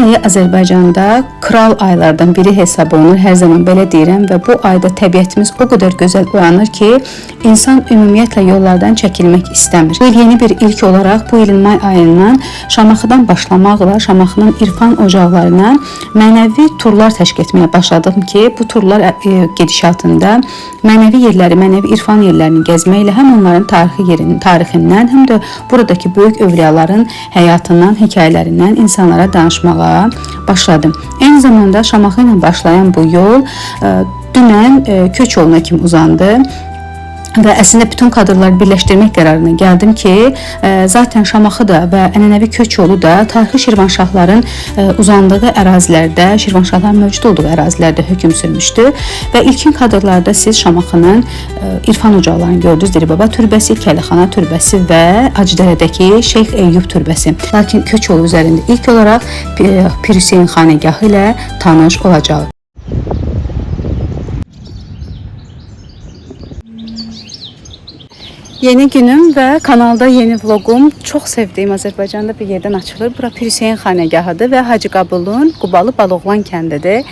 May ayı Azərbaycanda kral aylardan biri hesab olunur. Hər zaman belə deyirəm və bu ayda təbiətimiz o qədər gözəl oyanır ki, insan ümumiyyətlə yollardan çəkilmək istəmir. Bu il yeni bir ilk olaraq bu ilin may ayından Şamaxıdan başlamaqla Şamaxının irfan ocaqlarına mənəvi turlar təşkil etməyə başladım ki, bu turlar gedişatında mənəvi yerləri, mənəvi irfan yerlərini gəzməklə həm onların tarixi yerinin tarixindən, həm də buradakı böyük övliyaların həyatından, hekayələrindən insanlara danışmağa başladım. Eyni zamanda Şamaxı ilə başlayan bu yol dünən köç yoluna kimi uzandı. Və əslində bütün kadrları birləşdirmək qərarına gəldim ki, zaten Şamaxı da və ənənəvi köç yolu da tarixi Şirvanşahların uzandığı ərazilərdə, Şirvanşahların mövcud olduğu ərazilərdə hökm sürmüşdü və ilkin kadrlarda siz Şamaxının irfan ocaqlarını gördünüz. Diribaba türbəsi, Kəlixana türbəsi və Acıdərədəki Şeyx Eyyub türbəsi. Lakin köç yolu üzərində ilk olaraq Pir Hüseyn xanəgahı ilə tanış olacağıq. Yeni günüm və kanalda yeni vlogum çox sevdiyim Azərbaycanda bir yerdən açılır. Bura Pir Hüseyn xanəgahıdır və Hacı Qabulun Qubalı Baloğlan kəndidir.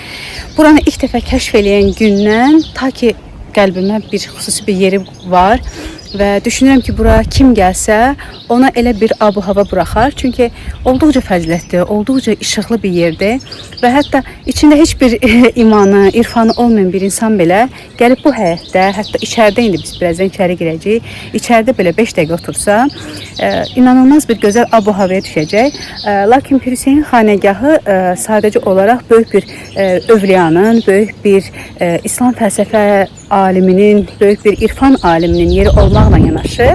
Buranı ilk dəfə kəşf eləyən gündən ta ki qəlbimə bir xüsusi bir yeri var və düşünürəm ki, bura kim gəlsə ona elə bir abu-hava buraxar. Çünki olduqca fəzilətli, olduqca işıqlı bir yerdir və hətta içində heç bir imanı, irfanı olmayan bir insan belə gəlib bu həyətdə, hətta içəridə indi biz birazdan içəri girəcəyik. İçəridə belə 5 dəqiqə otursa, inanılmaz bir gözəl abu-havaya düşəcək. Lakin Pir Hüseyn xanəgahı sadəcə olaraq böyük bir övliyanın, böyük bir İslam fəlsəfə aliminin, böyük bir irfan aliminin yeri olmaqla yanaşı,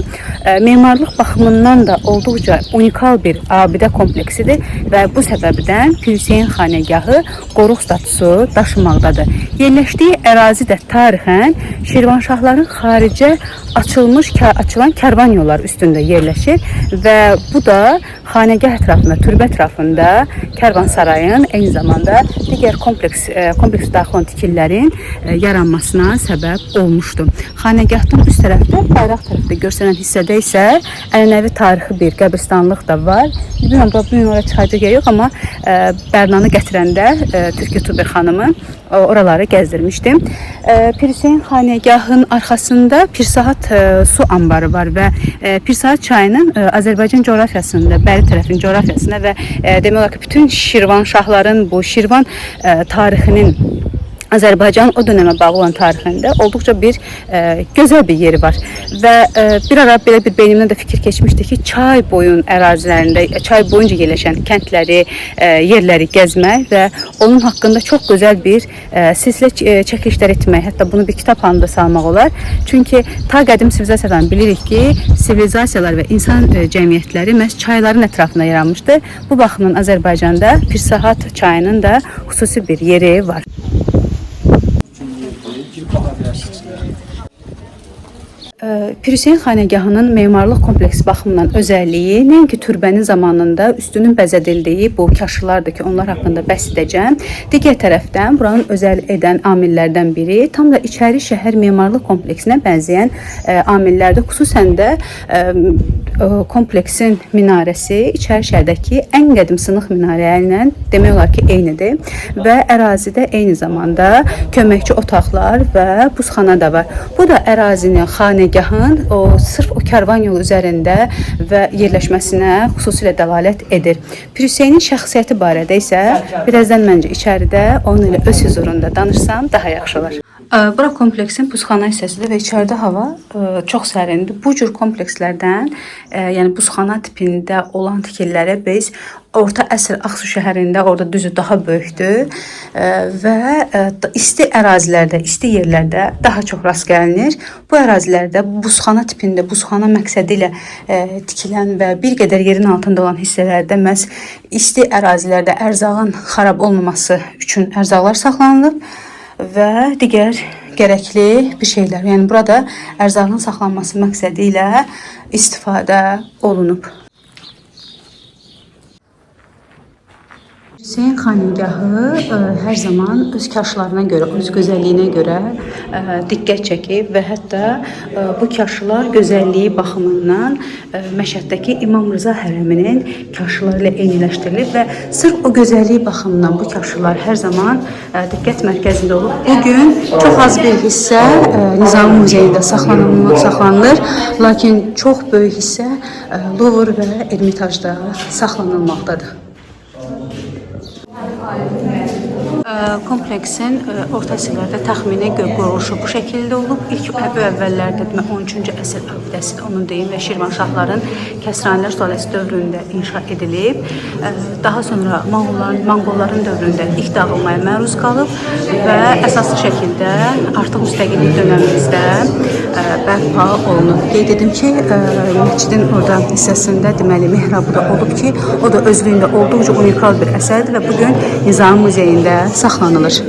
memarlıq baxımından da olduqca unikal bir abidə kompleksidir və bu səbəbdən Pir Hüseyn xanəgahı qoruq statusu daşımaqdadır. Yerləşdiyi ərazi də tarixən Şirvanşahların xaricə açılan karvan yolları üstündə yerləşir və bu da xanəgah ətrafında, türbə ətrafında karvansarayın eyni zamanda digər kompleks daxil olan tikililərin yaranmasına səbəb olmuşdu. Xanəgahdan üst tərəfdə, bayraq tərəfdə görsənən hissədə isə ənənəvi tarixi bir qəbristanlıq da var. Bilmirəm, bu gün ora çıxacaq ya yox, amma Bərnanı gətirəndə türk youtuber xanımı oraları gəzdirmişdim. Pir Hüseyn xanəgahının arxasında Pirsahat su anbarı var və Pirsahat çayının Azərbaycan coğrafiyasında, bəri tərəfin coğrafiyasında və demək olar ki, bütün Şirvanşahların bu Şirvan tarixinin Azərbaycanın o dönəmə bağlı olan tarixində olduqca bir gözəl bir yeri var. Və bir ara belə bir beynimdən də fikir keçmişdi ki, çay boyun ərazilərində, çay boyunca yerləşən kəndləri, yerləri gəzmək və onun haqqında çox gözəl bir silsilə çəkilişlər etmək, hətta bunu bir kitab halında salmaq olar. Çünki ta qədim sivilizasiyadan bilirik ki, sivilizasiyalar və insan cəmiyyətləri məhz çayların ətrafında yaranmışdı. Bu baxımdan Azərbaycanda Pirsahat çayının da xüsusi bir yeri var. Pir Hüseyn xanəgahının memarlıq kompleksi baxımından özəlliyi nəinki türbənin zamanında üstünün bəzədildiyi bu kaşılardır ki, onlar haqqında bəhs edəcəm. Digər tərəfdən buranın özəl edən amillərdən biri tam da içəri şəhər memarlıq kompleksinə bənzəyən amillərdir. Xüsusən də kompleksin minarəsi içəri şəhərdəki ən qədim sınıq minarə ilə demək olar ki, eynidir və ərazidə eyni zamanda köməkçi otaqlar və buzxana da var. Bu da ərazinin, xanəgahın o sırf o karvan yolu üzərində və yerləşməsinə xüsusilə dəlalət edir. Pir Hüseynin şəxsiyyəti barədə isə birazdan məncə içəridə onun ilə öz hüzurunda danışsam daha yaxşı olar. Bura kompleksin buzxana hissəsidir və içəridə hava çox sərindir. Bu cür komplekslərdən, yəni buzxana tipində olan tikililərə biz orta əsr Ağsu şəhərində, orada düzü daha böyükdür və isti ərazilərdə, isti yerlərdə daha çox rast gəlinir. Bu ərazilərdə buzxana tipində, buzxana məqsədi ilə tikilən və bir qədər yerin altında olan hissələrdə məhz isti ərazilərdə ərzağın xarab olmaması üçün ərzaqlar saxlanılıb və digər gərəkli bir şeylər. Yəni burada ərzağın saxlanması məqsədi ilə istifadə olunub. Hüseyn xanəgahı hər zaman öz kaşlarına görə, öz gözəlliyinə görə diqqət çəkib və hətta bu kaşlar gözəlliyi baxımından Məşəddəki İmam Rıza hərəminin kaşları ilə eyniləşdirilib və sırf o gözəlliyi baxımından bu kaşlar hər zaman diqqət mərkəzində olub. Bu gün çox az bir hissə Nizami muzeyində saxlanılır, lakin çox böyük hissə Louvre və Ermitajda saxlanılmaqdadır. Kompleksin orta əsrlərdə təxmini quruluşu bu şəkildə olub. İlk əvvəllərdə demək 13-cü əsr abidəsi onun deyim və Şirvanşahların Kəsranilər sülaləsi dövründə inşa edilib. Daha sonra Monqolların dövründə ilk dağılmaya məruz qalıb və əsaslı şəkildə artıq müstəqillik dönəmimizdə bərpa olunub. Qeyd edim ki, məscidin orada hissəsində deməli mehrabı da olub ki, o da özlüyündə olduqca unikal bir əsərdir və bu gün Nizami muzeyində saxlanılır.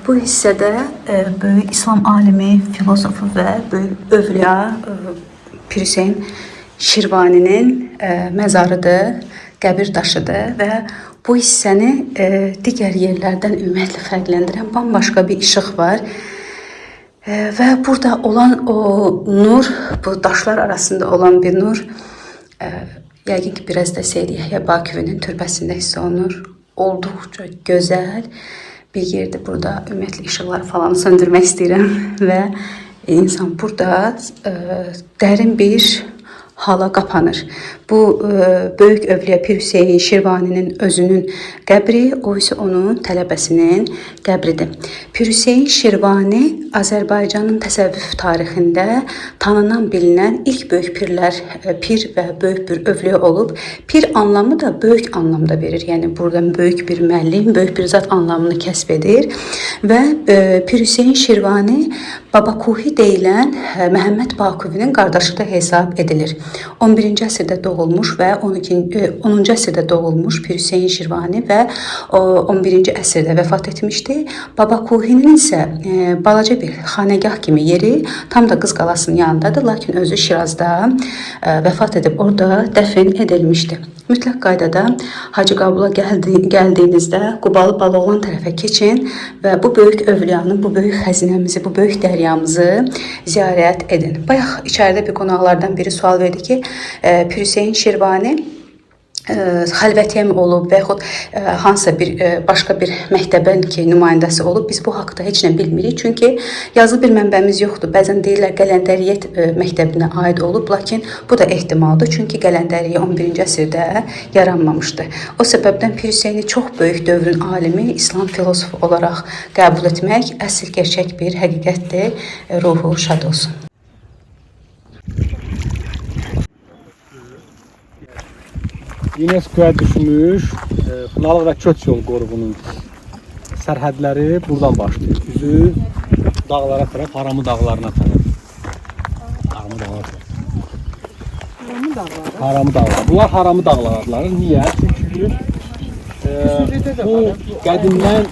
Bu hissədə böyük İslam alimi, filosofu və böyük övliya Pir Hüseyn Şirvaninin məzarıdır, qəbir daşıdır və bu hissəni digər yerlərdən ümumiyyətlə fərqləndirən bambaşqa bir işıq var. Və burada olan o nur, bu daşlar arasında olan bir nur, yəqin ki, biraz da Seyid Yəhya Bakıvinin türbəsində hiss olunur. Olduqca gözəl bir yerdir burada. Ümumiyyətlə işıqları falan söndürmək istəyirəm və insan burada dərin bir hala qapanır. Bu böyük övliya Pir Hüseyn Şirvaninin özünün qəbri, o isə onun tələbəsinin qəbridir. Pir Hüseyn Şirvani Azərbaycanın təsəvvüf tarixində tanınan, bilinən ilk böyük pirlər, pir və böyük bir övliya olub. Pir anlamı da böyük anlamda verir. Yəni buradan böyük bir müəllim, böyük bir zat anlamını kəsb edir və Pir Hüseyn Şirvani Babakuhi deyilən Məhəmməd Bakuvinin qardaşı da hesab edilir. 11-ci əsrdə doğulmuş və 10-cu əsrdə doğulmuş Pir Hüseyn Şirvani və o 11-ci əsrdə vəfat etmişdi. Babakuhinin isə balaca bir xanəgah kimi yeri tam da Qız Qalasının yanındadır, lakin özü Şirazda vəfat edib orada dəfn edilmişdi. Mütləq qaydada Hacı Qəbula gəldiyinizdə Qubalı Balaoğlan tərəfə keçin və bu böyük övliyanı, bu böyük xəzinəmizi, bu böyük dəryamızı ziyarət edin. Bayaq içəridə bir qonaqlardan biri sual verdi ki, Pir Hüseyn Şirvani xəlvətiyyə mi olub və yaxud hansısa bir başqa bir məktəbin ki nümayəndəsi olub, biz bu haqda heç nə bilmirik. Çünki yazılı bir mənbəmiz yoxdur. Bəzən deyirlər Qələndəriyyət məktəbinə aid olub, lakin bu da ehtimaldır. Çünki Qələndəriyyə 11-ci əsrdə yaranmamışdı. O səbəbdən Pir Hüseyni çox böyük dövrün alimi, İslam filosofu olaraq qəbul etmək əsl gerçək bir həqiqətdir. Ruhu şad olsun. UNESCO-ya düşmüş Xınalıq və Köç yol qoruğunun sərhədləri buradan başlayır. Üzü dağlara tərəf, Haramı dağlarına tərəf. Haramı dağlar. Haramı dağları. Haramı dağlar. Bunlar Haramı dağlar adlanır. Niyə? Çünki bu qədimdən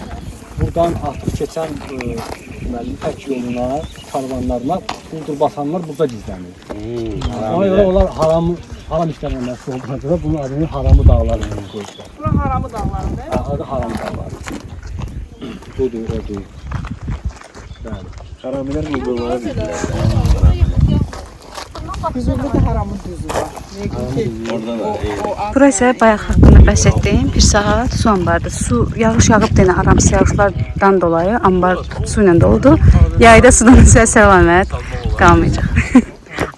buradan artıq keçən deməli İpək yoluna, karvanlarına quldur basanlar burada gizlənir. Ona görə onlar haram işlərlə məşğul olduğuna görə bunun adını Haramı dağları qoyublar. Bura Haramı dağlarıdır. Adı Haramı dağları. Budur, odur. Bəli. Haramilər quldurlara bildilər. Füzulidə də Haramı düzü var. Yəqin ki, Orada da o Bura isə bayaq haqqında bəhs etdiyim bir saat su anbarıdır. Su yağış yağıb denə aramsız yağışlardan dolayı anbar su ilə doludur. Yayda sudan isə səlamət qalmayacaq.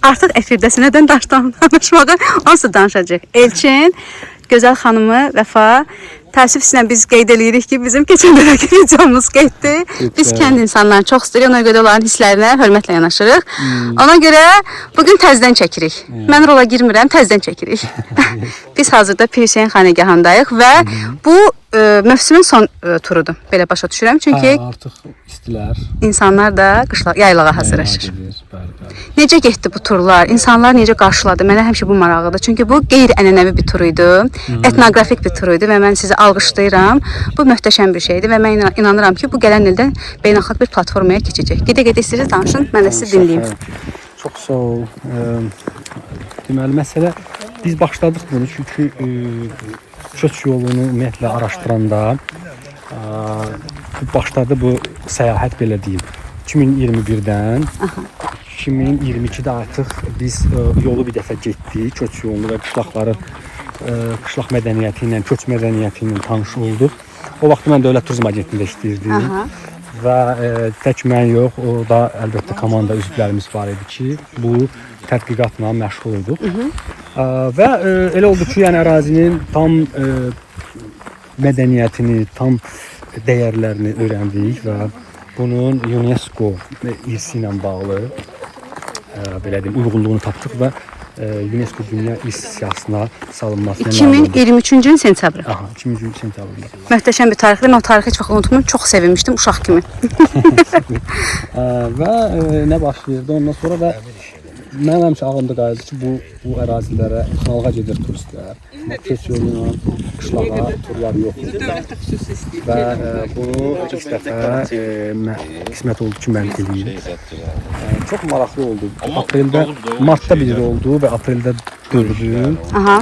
Artıq efirdəsin. Nədən danışmağı onsuz danışacaq. Elçin, gözəl xanımı Vəfa, təəssüf sizlə biz qeyd eləyirik ki, bizim keçən dəfəki videomuz getdi. Biz kənd insanlarını çox istəyirik. Ona görə onların hisslərinə hörmətlə yanaşırıq. Ona görə bugün təzədən çəkirik. Mən rola girmirəm, təzədən çəkirik. Biz hazırda Pir Hüseyn xanəgahındayıq və bu mövsümün son turudur. Belə başa düşürəm. Çünki Hə, artıq istilər. insanlar da qışla yaylağa hazırlaşır. Gedir, bəli, bəli. Necə getdi bu turlar? İnsanlar necə qarşıladı? Mənə həmişə bu maraqlıdır. Çünki bu qeyri-ənənəvi bir tur idi. Etnoqrafik bir tur idi və mən sizi alqışlayıram. Bu möhtəşəm bir şeydir və mən inanıram ki, bu gələn ildə beynəlxalq bir platformaya keçəcək. Gedə-gedə istəyirsiniz danışın, mən də sizi dinləyim. Hə, çox sağ ol. Deməli, məsələ biz başladıq bunu çünki Köç yolunu ümumiyyətlə araşdıranda başladı bu səyahət belə deyim. 2021-dən 2022-də artıq biz yolu bir dəfə getdik, köç yolunu və qışlaqları qışlaq mədəniyyəti ilə, köç mədəniyyəti ilə tanış olduq. O vaxt mən Dövlət Turizm Agentliyində işləyirdim. Aha. Və tək mən yox, orada əlbəttə komanda üzvlərimiz var idi ki, bu tədqiqatla məşğul olduq. Və elə oldu ki, yəni ərazinin tam mədəniyyətini, tam dəyərlərini öyrəndik və bunun UNESCO irsi ilə bağlı belə deyim, uyğunluğunu tapdıq və UNESCO Dünya İrs siyahısına salınmasına nail olduq. 2023-cü ilin sentyabrı. Aha, 2023 sentyabrında. Möhtəşəm bir tarixdir. Mən o tarixi heç vaxt unutmuram. Çox sevinmişdim uşaq kimi. Və nə başlayırdı ondan sonra da mənim həmişə ağlımda qalırdı ki, bu ərazilərə xınalığa gedir turistlər. Amma Köç yolu ilə qışlağa turlar yox idi. Dövlət də xüsusi istəyir. Və bunu ilk dəfə qismət oldu ki, mən eləyim. Çox maraqlı oldu. Apreldə, martda bir oldu və apreldə 4-ü. Aha.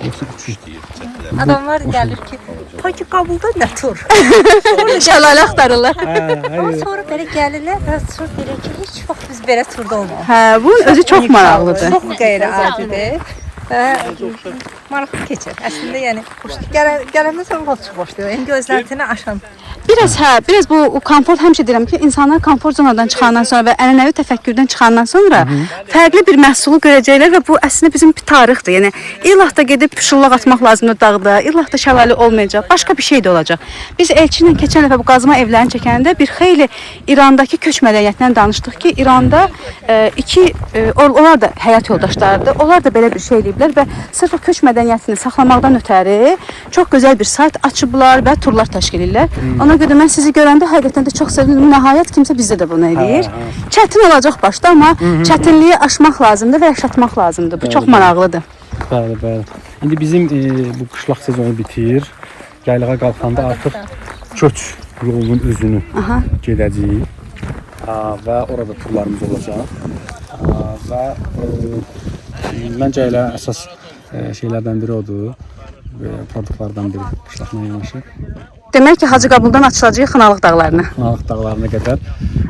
Yoxsa 3 Adamlar gəlir ki, Hacı Qabulda nə tur? Şəlalə axtarırlar. Amma sonra belə gəlirlər və sonra deyirlər ki, heç vaxt biz belə turda olmamışıq. Hə, bunun özü çox maraqlıdır. Çox qeyri-adidir. Və maraqlı keçir. Əslində yəni gələndən sonra çox xoşdur. Yəni gözləntini aşan. Biraz hə, biraz bu o komfort həmişə deyirəm ki, insanlar komfort zonadan çıxandan sonra və ənənəvi təfəkkürdən çıxandan sonra fərqli bir məhsulu görəcəklər və bu əslində bizim bir tarixdir. Yəni illah da gedib şıllaq atmaq lazımdır dağda, illah da şəlalə olmayacaq, başqa bir şey də olacaq. Biz Elçi ilə keçən dəfə bu qazma evlərini çəkəndə bir xeyli İrandakı köç mədəniyyətindən danışdıq ki, İranda onlar da həyat yoldaşlarıdır. Onlar da belə bir şey eləyiblər və sırf o köç mədəniyyətini saxlamaqdan ötəri çox gözəl bir sayt açıblar və turlar təşkil edirlər. Ona görə mən sizi görəndə həqiqətən də çox sevindim. Nəhayət kimsə bizdə də bunu eləyir. Çətin olacaq başda, amma çətinliyi aşmaq lazımdır və yaşatmaq lazımdır. Bu çox maraqlıdır. Bəli, bəli. İndi bizim bu qışlaq sezonu bitir. Yaylağa qalxanda artıq köç yolunun özünü gedəcəyik. Və orada turlarımız olacaq. Və məncə elə əsas şeylərdən biri odur. Produktlardan biri qışlaqla yanaşı. Demək ki, Hacı Qabuldan açılacağıq Xınalıq dağlarına. Xınalıq dağlarına qədər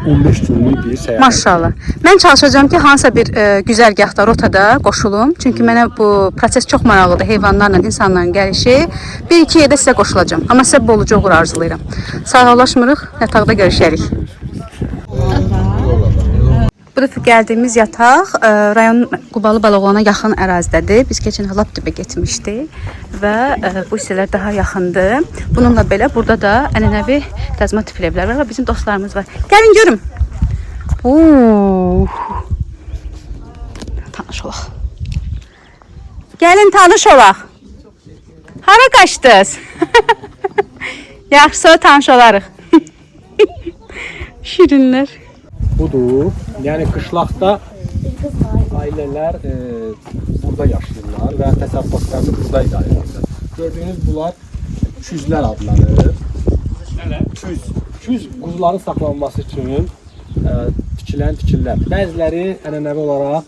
15 günlük bir səyahət. Maşallah. Mən çalışacağam ki, hansısa bir güzərgahda, rotada qoşulum. Çünki mənə bu proses çox maraqlıdır. Heyvanlarla insanların gəlişi. Bir-iki yerdə sizə qoşulacağam. Amma sizə boluca uğur arzulayıram. Sağollaşmırıq. Yataqda görüşərik. Bu dəfə gəldiyimiz yataq rayon Qubalı Balaoğlana yaxın ərazidədir. Biz keçən il lap dibə getmişdik və bu hissələr daha yaxındır. Bununla belə burada da ənənəvi qazma tipli evlər var və bizim dostlarımız var. Gəlin görüm. Oo. Tanış olaq. Gəlin tanış olaq. Hara qaçdınız? Yaxşı, sonra tanış olarıq. Şirinlər. Budur. Yəni qışlaqda ailələr burada yaşayırlar və təsərrüfatlarını burada idarə edirlər. Gördüyünüz bunlar küzlər adlanır. Küz. Küz quzuların saxlanması üçün tikilən tikillər. Bəziləri ənənəvi olaraq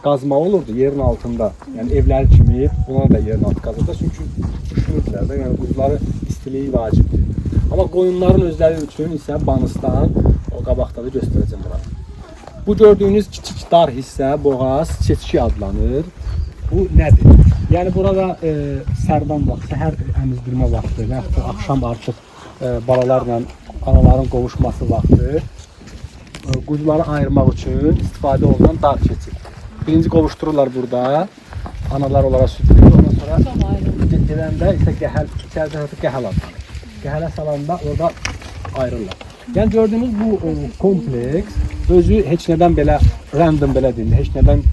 qazma olurdu yerin altında. Yəni evləri kimi buna da yerin altı qazırdı. Çünki üşüyürdülər də, yəni quzuları istiliyi vacibdir. Amma qoyunların özləri üçün isə banıstan o qabaqda da göstərəcəm buranı. Bu gördüyünüz kiçik dar hissə boğaz seçki adlanır. Bu nədir? Yəni burada sərdan vaxtı, səhər əmizdirmə vaxtı və yaxud da axşam artıq balalarla anaların qovuşması vaxtı quzuları ayırmaq üçün istifadə olunan dar keçid. Birinci qovuşdururlar burada. Analar onlara süd verir. Ondan sonra gedəndə isə qəhəl, içəridə artıq qəhəl adlanır. Qəhələ salanda orada ayırırlar. Yəni gördüyünüz bu kompleks özü heç nədən belə random belə deyim, heç nədən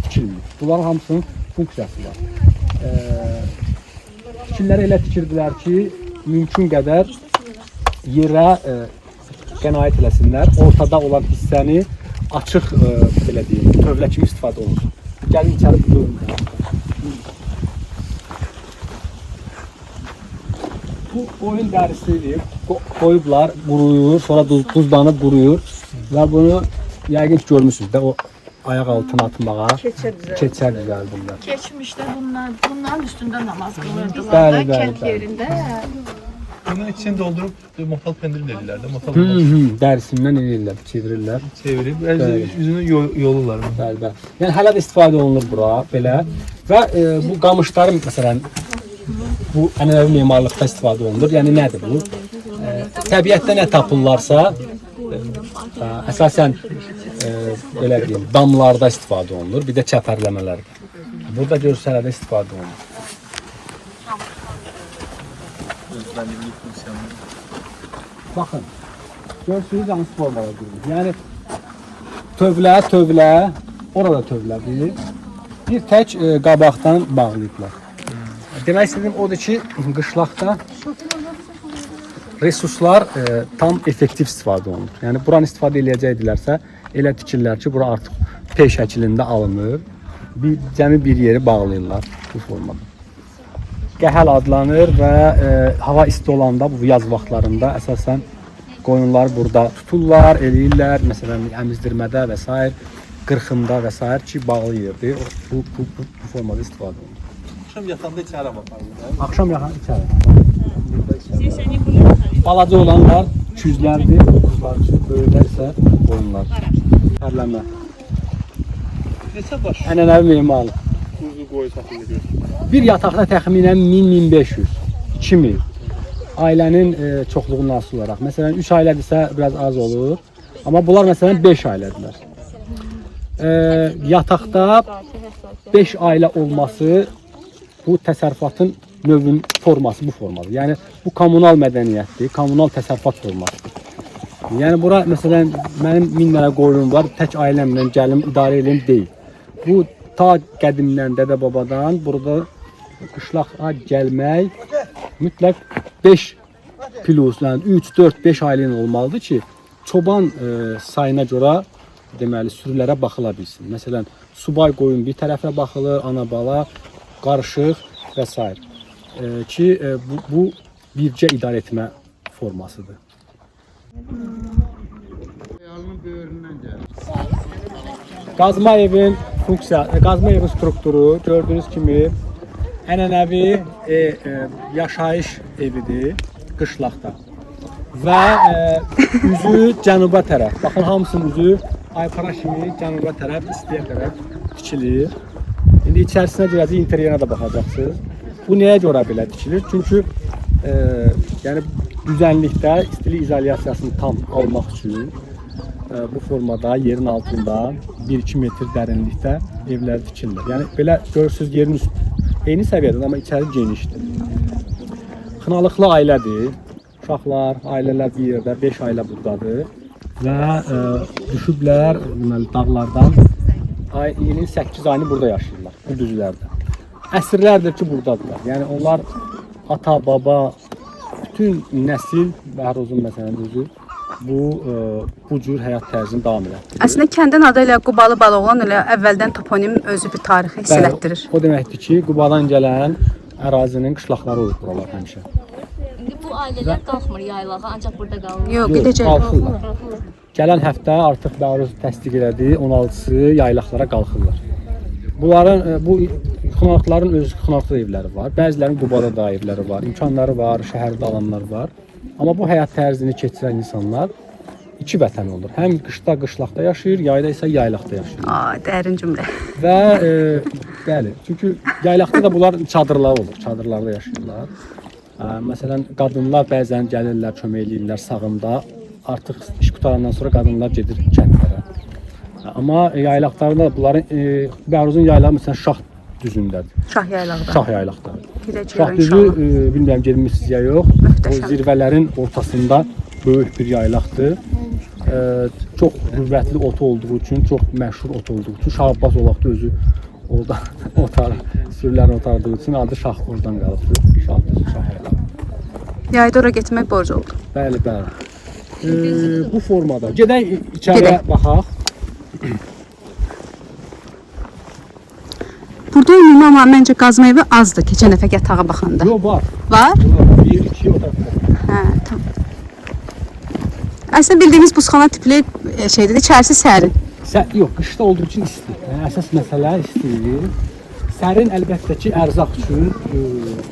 tikilmir. Bunların hamısının funksiyası var. Tikililəri elə tikirdilər ki, mümkün qədər yerə qənaət eləsinlər. Ortada olan hissəni açıq belə deyim, tövlə kimi istifadə olunsun. Gəlin içəri görün. Bu qoyun dərisidir. Qoyublar, quruyur, sonra duzlanıb quruyur və bunu yəqin ki görmüsünüz də o ayaq altına atmağa keçər düzəldirlər. Keçmişdə bunların üstündə namaz qılırdılar Bəli, da bəli, kənd bəli. yerində. Bunun içini doldurup motal pendir verirler de. Motal Hı hı, dərisindən eləyirlər, çevirirlər. çevirip Bəli. yüzünü yolurlar. Bəli, bəli. Yəni hələ də istifadə olunur bura belə və bu qamışların məsələn bu ənənəvi memarlıqda istifadə olunur. Yəni nədir bu? Təbiətdə nə tapırlarsa, əsasən belə deyim, damlarda istifadə olunur, bir də çəpərləmələrdə. Burada görürsən hələ də istifadə olunur. Özbenliği fonksiyonu. Baxın. Görürsünüz hansı formada qurulur. Yəni tövlə, tövlə, orada tövlədir. Bir tək qabaqdan bağlayıblar. Demək istədiyim odur ki, qışlaqda resurslar tam effektiv istifadə olunur. Yəni buranı istifadə eləyəcəkdilərsə, elə tikirlər ki, bura artıq P şəklində alınır. Bir cəmi bir yeri bağlayırlar bu formada. Qəhəl adlanır və hava isti olanda bu yaz vaxtlarında əsasən qoyunlar burada tuturlar, eləyirlər, məsələn əmizdirmədə və sair, qırxımda və sair ki, bağlı yerdir. Bu formada istifadə olunur. Akşam yatanda içeri bakarlar. Axşam yaxın içəri. Burada içəri. Balaca olanlar küzlərdir, doquzlar üçün, böyüklər isə qoyunlar. Tərləmə. Neçə baş Ənənəvi memarlıq. kuzu qoyu saxlayır? Bir yataqda təxminən 1000-1500, 2000 ailənin çoxluğundan asılı olaraq. Məsələn, 3 ailədirsə biraz az olur. Amma bunlar məsələn 5 ailədirlər. Yataqda 5 ailə olması bu təsərrüfatın növün forması bu formadır. Yəni bu kommunal mədəniyyətdir, kommunal təsərrüfat formasıdır. Yəni bura məsələn mənim 1000 dənə qoyunum var, tək ailəmlə gəlim idarə eləyim deyil. Bu ta qədimdən, dədə-babadan burada qışlağa gəlmək mütləq 5 plus, yəni 3, 4, 5 ailə ilə olmalıdır ki, çoban sayına görə deməli sürülərə baxıla bilsin. Məsələn, subay qoyun bir tərəfə baxılır, ana bala qarışıq və s. Ki bu bircə idarə etmə formasıdır. Qazma evin funksiya, qazma evin strukturu gördüyünüz kimi ənənəvi yaşayış evidir qışlaqda. Və üzü cənuba tərəf. Baxın hamısının üzü aypara kimi cənuba tərəf, istiyə tərəf tikilir. İndi içərisinə girəcək, interyerə də baxacaqsınız. Bu nəyə görə belə tikilir? Çünki yəni düzənlikdə istilik izolyasiyasını tam almaq üçün bu formada yerin altında 1-2 metr dərinlikdə evlər tikirlər. Yəni belə görürsüz yerin üst eyni səviyyədə, amma içəri genişdir. Xınalıqlı ailədir. Uşaqlar, ailələr bir yerdə, 5 ailə buradadır və düşüblər deməli dağlardan. İlin 8 ayını burada yaşayırlar, bu düzlərdə. Əsrlərdir ki, buradadırlar. Yəni onlar ata, baba, bütün nəsil, Bəhruzun məsələn özü bu cür həyat tərzini davam elətdirir. Əslində kəndin adı elə Qubalı Baloğlan elə əvvəldən toponim özü bir tarixi hiss elətdirir. O deməkdir ki, Qubadan gələn ərazinin qışlaqları olub buralar həmişə. İndi bu ailələr qalxmır yaylağa, ancaq burada qalır. Yox, gedəcək. Qalxırlar. Gələn həftə artıq Bəhruz təsdiq elədi, 16-sı yaylaqlara qalxırlar. Bunların bu xınalıqların öz xınalıqlı evləri var. Bəzilərinin Qubada da evləri var, imkanları var, şəhərdə alanlar var. Amma bu həyat tərzini keçirən insanlar iki vətən olur. Həm qışda qışlaqda yaşayır, yayda isə yaylaqda yaşayır. Aa, dərin cümlə. Və bəli, çünki yaylaqda da bunlar çadırlar olur, çadırlarda yaşayırlar. Məsələn, qadınlar bəzən gəlirlər, kömək eləyirlər sağımda. Artıq iş qurtarandan sonra qadınlar gedir kəndlərə. Amma yaylaqlarda bunların Bəhruzun yaylağı məsələn Şah düzündədir. Şah yaylaqda. Şah yaylaqda. Gedəcəyik Şah düzü bilmirəm getmisiniz ya yox. O zirvələrin ortasında böyük bir yaylaqdır. Çox qüvvətli otu olduğu üçün, çox məşhur ot olduğu üçün Şah Abbas olaqda özü orada otar, sürülərini otardığı üçün adı Şah oradan qalıbdır. Şah düzü, Şah yaylağı. Yayda ora getmək borc oldu. Bəli, bəli. Bu formada. Gedək içəriyə Gedək. baxaq. Burada ümumi amma məncə qazma evi azdır keçən dəfə yatağa baxanda. Yox, var. Var? Bunlar 1, 2, o tərəfdə. Hə, tamam. Əslində bildiyimiz buzxana tipli şeydir, içərisi sərin. Yox, qışda olduğu üçün isti. Yəni, əsas məsələ istidir. Sərin əlbəttə ki, ərzaq üçün,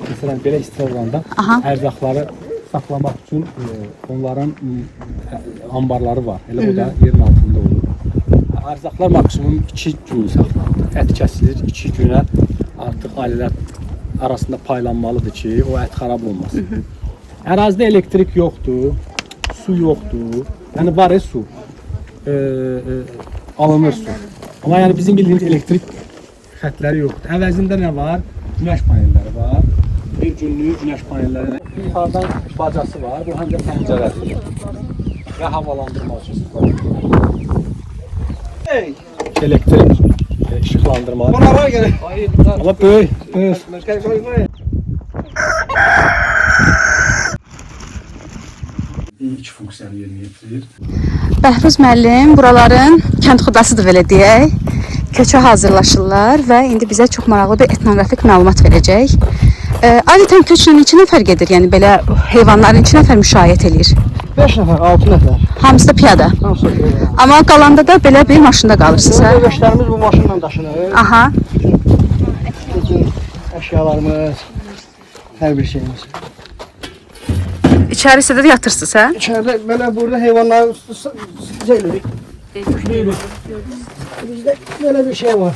məsələn, belə isti olanda ərzaqları saxlamaq üçün onların anbarları var. Elə o da yerin altında olur. Ərzaqlar maksimum 2 gün saxlanılır. Ət kəsilir, 2 günə artıq ailələr arasında paylanmalıdır ki, o ət xarab olmasın. Ərazidə elektrik yoxdur, su yoxdur. Yəni var su. Alınır su. Amma yəni bizim bildiyimiz elektrik xətləri yoxdur. Əvəzində nə var? Günəş panelləri var. Bir günlük günəş panelləri. Yuxarıdan bacası var. Bu həm də pəncərədir. Və havalandırma üçün istifadə edilir. Elektrik işıqlandırma. Amma böyük, böyük. İki funksiyanı yerinə yetirir. Bəhruz müəllim buraların kənd xudasıdır belə deyək. Köçə hazırlaşırlar və indi bizə çox maraqlı bir etnoqrafik məlumat verəcək. Adətən köçlə neçə nəfər gedir? Yəni belə heyvanların neçə nəfər müşayiət eləyir? 5 nəfər, 6 nəfər. Hamısı da piyada. Hamısı piyada. Amma qalanda da belə bir maşında qalırsınız, hə? Yoldaşlarımız bu maşınla daşınır. Aha. Bütün əşyalarımız, hər bir şeyimiz. İçərisi də yatırsınız, hə? İçəridə belə burada heyvanları eləyirik. Yükləyirik. Bizdə belə bir şey var.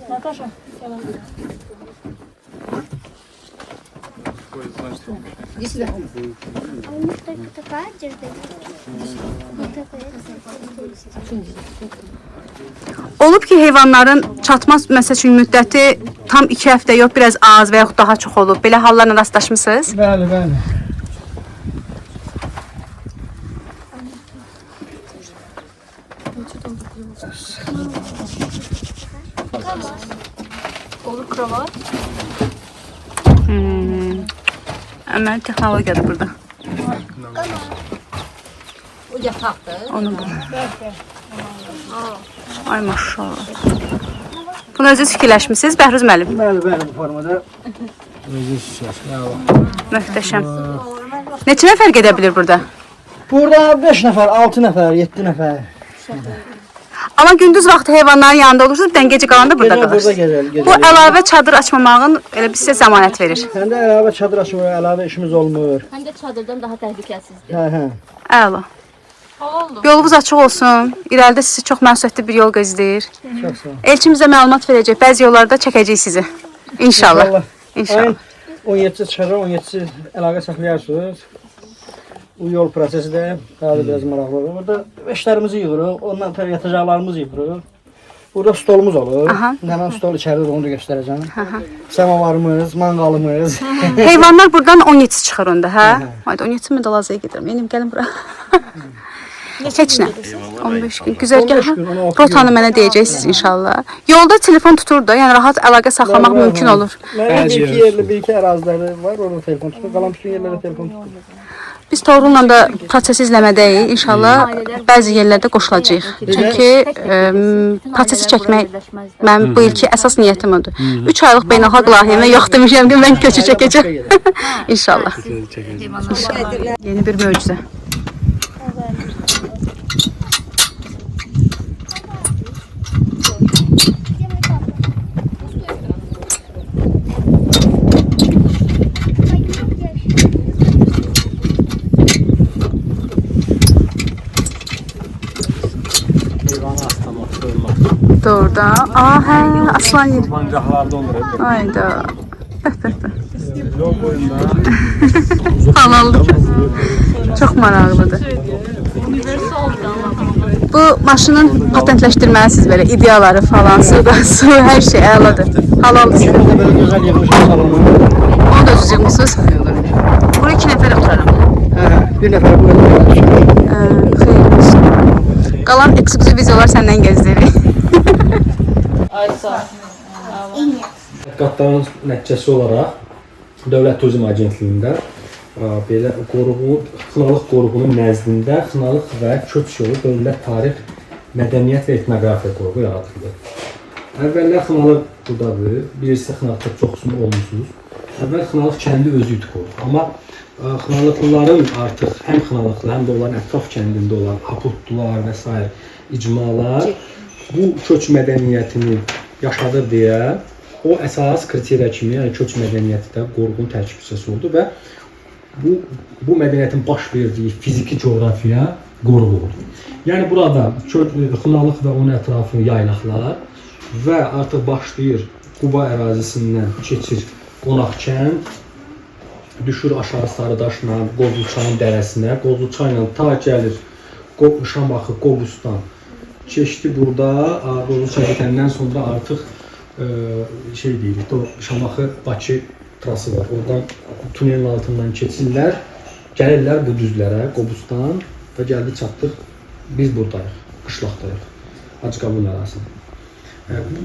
Natasha. А у них только такая одежда? Вот такая. Olub ki, heyvanların çatmaz məsəl üçün müddəti tam 2 həftə yox, biraz az və yaxud daha çox olub. Belə hallarla rastlaşmısınız? Bəli, bəli. Olur kravat. Əməli texnologiyadır burada. O yataqdır. Onu bu. Ay maşallah. Bunu özünüz fikirləşmisiniz Bəhruz müəllim? Bəli, bəli bu formada. Möhtəşəm. Neçə nəfər gedə bilir burada? Burada 5 nəfər, 6 nəfər, 7 nəfər. Amma gündüz vaxtı heyvanların yanında olursunuz, bir dənə gecə qalanda burada Gecə burada qalırsınız. gəzəl, Bu əlavə çadır açmamağın elə bir sizə zəmanət verir. Həm də əlavə çadır açmır, əlavə işimiz olmur. Həm də çadırdan daha təhlükəsizdir. Hə, hə. Əla. Yolunuz açıq olsun. İrəlidə sizi çox məsuliyyətli bir yol gözləyir. Çox sağ ol. Elçin bizə məlumat verəcək. Bəzi yollarda çəkəcək sizi. İnşallah. İnşallah. İnşallah. Ayın 17-si çıxacaq, 17-si əlaqə saxlayarsınız. Bu yol prosesi də daha da biraz maraqlı olur. Burada eşlərimizi yığırıq, ondan sonra yatacaqlarımızı yığırıq. Burada stolumuz olur. Aha. Həmin stol içəridə onu da göstərəcəm. Samavarımız, manqalımız. Heyvanlar buradan 17-si çıxır onda, hə? Haydi 17 mi Dalazaya gedirəm. Yenim gəlin bura. Heç nə. 15 gün. Güzərgahı 15 gün, 16 rotanı mənə deyəcəksiniz inşallah. Yolda telefon tutur da, yəni rahat əlaqə saxlamaq mümkün olur. Mənim bir iki yerli, bir iki əraziləri var, orada telefon tutur. Qalan bütün yerlərdə telefon tutur. Biz Toğrul'la da prosesi izləmədəyik. İnşallah bəzi yerlərdə qoşulacağıq. Çünki prosesi çəkmək mənim bu ilki əsas niyyətim odur. 3 aylıq beynəlxalq layihəmə yox demişəm ki, mən köçü çəkəcəm. İnşallah. Yeni bir möcüzə. Heyvanı aslamaq, soymaq. Doğrudan. Aa, hə, aslan yeri. Qurbangahlarda olur. Hayda. Yol boyunda Halaldır. Çox maraqlıdır. Bu maşının patentləşdirməlisiniz belə ideyaları falan, su, hər şey əladır. Halaldır sizə. Burada belə gözəl yığmışıq salonu. Onu da özünüz yığmısınız. Bura 2 nəfər oturaram. Hə, hə, bir nəfər bu qədər. Xeyir olsun. Qalan eksklüziv videolar səndən gözləyirik. Tədqiqatların nəticəsi olaraq Dövlət Turizm Agentliyində belə qoruğu, Xınalıq qoruğunun nəzdində Xınalıq və Köç yolu Dövlət Tarix, Mədəniyyət və Etnoqrafiya qoruğu yaradıldı. Əvvəllər Xınalıq buradadır. Bilirsiniz, Xınalıqda çoxsunu olmusunuz. Əvvəl Xınalıq kəndi özü idi qoruq. Amma Xınalıqlıların artıq həm Xınalıqlı, həm də onların ətraf kəndində olan Haputlular və sair icmalar bu köç mədəniyyətini yaşadır deyə o əsas kriteriya kimi, yəni köç mədəniyyəti də qoruğun tərkib hissəsi oldu və bu mədəniyyətin baş verdiyi fiziki coğrafiya qoruq oldu. Yəni burada Xınalıq və onun ətrafı yaylaqlar və artıq başlayır Quba ərazisindən keçir Qonaq kənd, düşür aşağı Sarıdaşla Qozluçayın dərəsinə, Qozluçayla ta gəlir Şamaxı, Qobustan keçdi burada, Qozluçay bitəndən sonra artıq şey deyirik, o Şamaxı Bakı trası var. Oradan tunelin altından keçirlər, gəlirlər bu düzlərə, Qobustan və gəldi çatdıq, biz buradayıq, qışlaqdayıq, Hacıqabul ərazisində.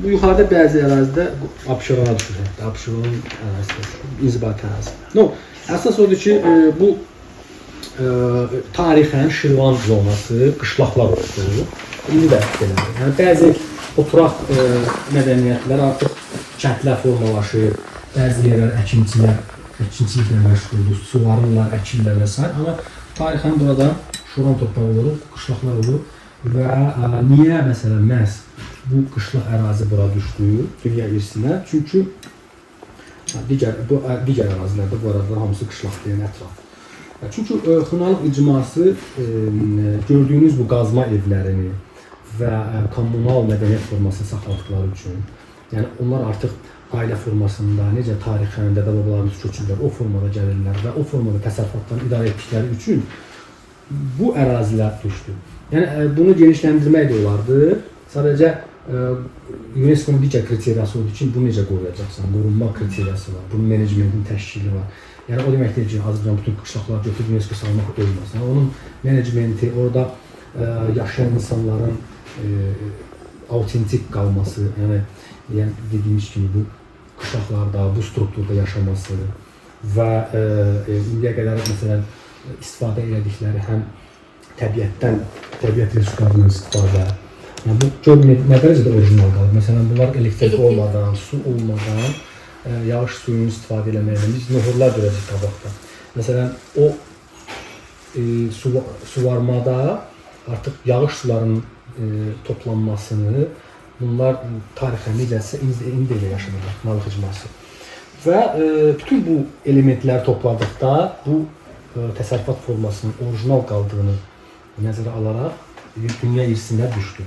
Bu yuxarıda bəzi ərazidə Abşerona düşür, hətta Abşeronun ərazisi düşür, inzibati ərazisi. No, əsas odur ki, bu tarixən Şirvan zonası, qışlaqlar oldu. İndi də belədir. Yəni bəzi oturaq mədəniyyətlər artıq kəndlər formalaşır, bəzi yerlər əkinçilər, əkinçiliklə məşğuldur, suvarırlar, əkirlər və s. Amma tarixən burada şoran torpağı olur, qışlaqlar olur və niyə məsələn məhz bu qışlaq ərazi bura düşdü dünya irsinə? Çünki digər ərazilərdə bu ərazilər hamısı qışlaqdır, yəni ətraf. Çünki Xınalıq icması gördüyünüz bu qazma evlərini və kommunal mədəniyyət formasını saxladıqları üçün, yəni onlar artıq ailə formasında necə tarixən dədə-babalarımız köçürlər, o formada gəlirlər və o formada təsərrüfatlarını idarə etdikləri üçün bu ərazilər düşdü. Yəni bunu genişləndirmək də olardı. Sadəcə UNESCO-nun digər kriteriyası olduğu üçün bunu necə qoruyacaqsan? Qorunma kriteriyası var, bunun menecmentin təşkili var. Yəni o demək deyil ki, Azərbaycan bütün qışlaqları götürüb UNESCO salmaq olmaz. Yəni onun menecmenti, orada yaşayan insanların autentik qalması, yəni dediyimiz kimi bu qışlaqlarda, bu strukturda yaşaması və indiyə qədər məsələn istifadə elədikləri həm təbiətdən, təbiət resurslarından istifadə. Yəni bu gör nə dərəcədə orijinal qalır. Məsələn, bunlar elektrik olmadan, su olmadan yağış suyunu istifadə eləməklə biz nohurlar görəcək qabaqda. Məsələn, o suvarmada artıq yağış sularının toplanmasını bunlar tarixən necəsə indi elə yaşanırlar, Xınalıq icması. Və bütün bu elementləri topladıqda bu təsərrüfat formasının orijinal qaldığını nəzərə alaraq dünya irsinə düşdü.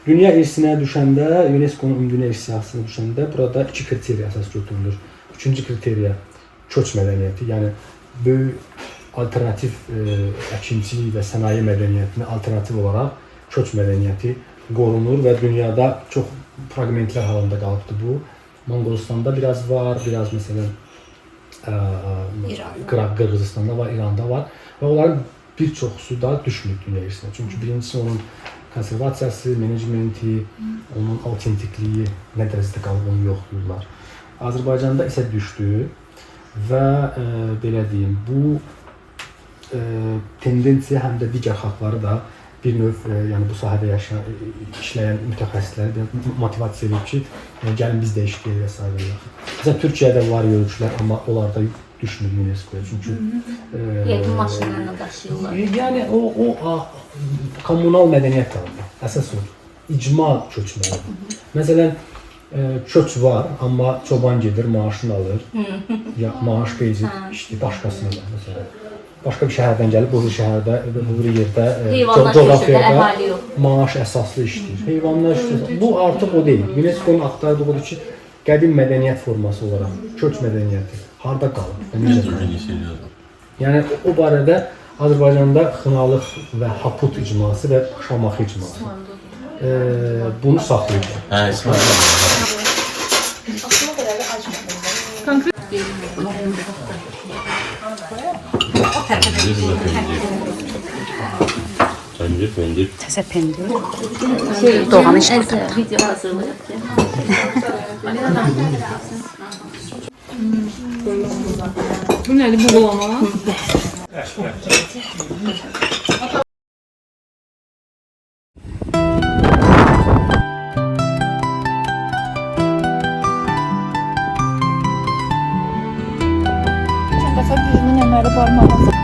Dünya irsinə düşəndə, UNESCO-nun ümumdünya irs siyahısına düşəndə burada iki kriteriya əsas götürülür. Üçüncü kriteriya köç mədəniyyəti, yəni böyük alternativ əkinçilik və sənaye mədəniyyətinə alternativ olaraq köç mədəniyyəti qorunur və dünyada çox fraqmentlər halında qalıbdır bu. Monqolistanda biraz var, biraz məsələn Qırğızistanda var, İranda var və onların bir çoxusu da düşmür dünya irsinə. Çünki birincisi onun konservasiyası, menecmenti, onun autentikliyi nə dərəcədə qalıb onu yoxlayırlar. Azərbaycanda isə düşdü və belə deyim, bu tendensiya həm də digər xalqları da bir növ, yəni bu sahədə yaşayan, işləyən mütəxəssisləri bir motivasiya edib ki, yəni gəlin biz də işləyək və s. Məsələn, Türkiyədə var yörüklər, amma onlar da düşmür UNESCO-ya. Çünki yəqin maşınlarla daşıyırlar. Yəni o kommunal mədəniyyət alınır. Əsas odur. İcma köçməlidir. Məsələn, köç var, amma çoban gedir, maaşını alır. Ya maaş beyci işləyir başqasına da məsələn. Başqa bir şəhərdən gəlib, bu bir şəhərdə, bu bir yerdə, coğrafiyada maaş əsaslı işləyir. Heyvanlar işləyir. Bu artıq o deyil. UNESCO-nun axtardığı odur ki, qədim mədəniyyət forması olaraq köç mədəniyyəti harda qalıb və necə qalıb? Yəni o barədə Azərbaycanda Xınalıq və Haput icması və Şamaxı icması bunu saxlayıblar. Hə, İsmail. Pendir, pendir. Təzə pendir. Doğanı işlədim. Video hazırlayıb ki. Bu nədir, buğulama? Dəfə birinin əməli barmağına.